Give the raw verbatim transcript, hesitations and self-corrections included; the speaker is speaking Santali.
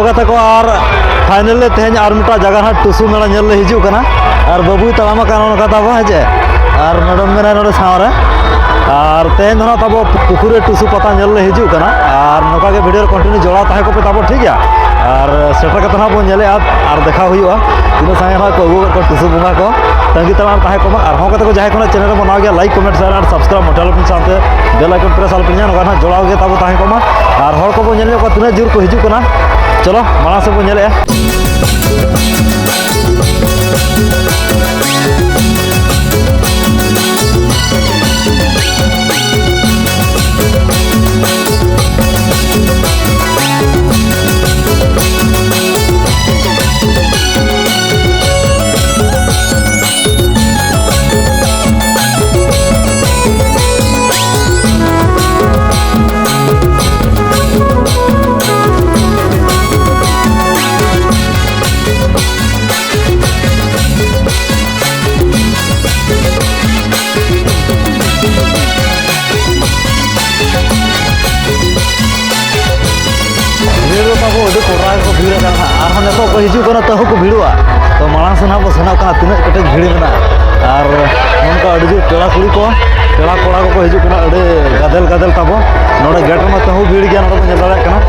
ᱜᱟᱛᱮ ᱠᱚ, ᱟᱨ finally ᱛᱮᱦᱮᱧ ᱟᱨ ᱢᱤᱫᱴᱟᱝ ᱡᱟᱭᱜᱟ ᱦᱟᱸᱜ ᱴᱩᱥᱩ ᱢᱮᱞᱟ ᱧᱮᱞ ᱞᱮ ᱦᱤᱡᱩᱜ ᱠᱟᱱᱟ᱾ ᱟᱨ ᱵᱟᱹᱵᱩᱭ ᱛᱟᱲᱟᱢ ᱟᱠᱟᱱ ᱱᱚᱝᱠᱟ ᱛᱟᱵᱚ, ᱦᱮᱸ ᱪᱮ? ᱟᱨ madam ᱢᱮᱱᱟᱭ ᱱᱚᱰᱮ ᱥᱟᱶᱨᱮ᱾ ᱟᱨ ᱛᱮᱦᱮᱧ ᱫᱚ ᱦᱟᱸᱜ ᱛᱟᱵᱚ ᱯᱩᱠᱷᱩᱨᱤ ᱴᱩᱥᱩ ᱯᱟᱛᱟ ᱧᱮᱞ ᱞᱮ ᱦᱤᱡᱩᱜ ᱠᱟᱱᱟ᱾ ᱟᱨ ᱱᱚᱝᱠᱟ ᱜᱮ video ᱨᱮ continue ᱡᱚᱲᱟᱣ ᱛᱟᱦᱮᱸ ᱠᱚᱯᱮ ᱛᱟᱵᱚ, ᱴᱷᱤᱠ ᱜᱮᱭᱟ? ᱟᱨ ᱥᱮᱴᱮᱨ ᱠᱟᱛᱮ ᱦᱟᱸᱜ ᱵᱚᱱ ᱧᱮᱞᱮᱜᱼᱟ ᱟᱨ ᱫᱮᱠᱷᱟᱣ ᱦᱩᱭᱩᱜᱼᱟ ᱛᱤᱱᱟᱹᱜ ᱥᱟᱸᱜᱮ ᱦᱟᱸᱜ ᱠᱚ ᱟᱹᱜᱩ ᱟᱠᱟᱫ ᱠᱚᱣᱟ ᱴᱩᱥᱩ ᱵᱚᱸᱜᱟ ᱠᱚ᱾ ᱛᱟᱺᱜᱤ ᱛᱟᱲᱟᱜ ᱨᱮ ᱛᱟᱦᱮᱸ ᱠᱚᱜ ᱢᱟ᱾ ᱟᱨ ᱦᱚᱸ ᱜᱟᱛᱮ ᱠᱚ, ᱡᱟᱦᱟᱸᱭ ᱠᱚ ᱱᱟᱜ channel ᱨᱮᱵᱚᱱ ᱱᱟᱣᱟ ᱜᱮᱭᱟ, like, comment, share and subscribe ᱢᱚᱴᱟ ᱟᱞᱚᱯᱮ ᱥᱟᱶᱛᱮ bell icon press ᱟᱞᱚᱯᱮ ᱧᱟᱢ, ᱱᱚᱝᱠᱟ ᱱᱟᱜ ᱡᱚᱲᱟᱣ ᱜᱮ ᱛᱟᱵᱚ ᱛᱟᱦᱮᱸ ᱠᱚᱜ ᱢᱟ᱾ ᱟᱨ ᱦᱚᱲ ᱠᱚᱵᱚᱱ ᱧᱮᱞ ᱧᱚᱜ ᱠᱚᱣᱟ ᱛᱤᱱᱟᱹᱜ ᱡᱳᱨ ᱠᱚ ᱦᱤᱡᱩᱜ ᱠᱟᱱᱟ᱾ ᱪᱚᱞᱚ ᱢᱟᱲᱟᱝ ᱥᱮᱫ ᱵᱚᱱ ᱧᱮᱞᱮᱜᱼᱟ᱾ ᱵᱷᱤᱲ ᱫᱚ ᱛᱟᱵᱚ ᱟᱹᱰᱤ ᱠᱚᱰᱨᱟ ᱜᱮᱠᱚ ᱵᱷᱤᱲ ᱟᱠᱟᱱᱟ ᱦᱟᱸᱜ᱾ ᱟᱨᱦᱚᱸ ᱱᱤᱛᱚᱜ ᱠᱚ ᱦᱤᱡᱩᱜ ᱠᱟᱱᱟ, ᱛᱟᱹᱦᱩ ᱠᱚ ᱵᱷᱤᱲᱚᱜᱼᱟ᱾ ᱛᱚ ᱢᱟᱲᱟᱝ ᱥᱮᱱ ᱦᱟᱸᱜ ᱵᱚ ᱥᱮᱱᱚᱜ ᱠᱟᱱᱟ, ᱛᱤᱱᱟᱹᱜ ᱠᱮᱴᱮᱡ ᱵᱷᱤᱲ ᱢᱮᱱᱟᱜᱼᱟ᱾ ᱟᱨ ᱱᱚᱝᱠᱟ ᱟᱹᱰᱤ ᱡᱳᱨ ᱯᱮᱲᱟ ᱠᱩᱲᱤ ᱠᱚ, ᱯᱮᱲᱟ ᱠᱚᱲᱟ ᱠᱚᱠᱚ ᱦᱤᱡᱩᱜ ᱠᱟᱱᱟ ᱟᱹᱰᱤ ᱜᱟᱫᱮᱞ ᱜᱟᱫᱮᱞ ᱛᱟᱵᱚ᱾ ᱱᱚᱰᱮ gate ᱨᱮᱢᱟ ᱛᱟᱹᱦᱩ ᱵᱷᱤᱲ ᱜᱮᱭᱟ, ᱱᱚᱰᱮ ᱵᱚ ᱧᱮᱞ ᱫᱟᱲᱮᱭᱟᱜ ᱠᱟᱱᱟ᱾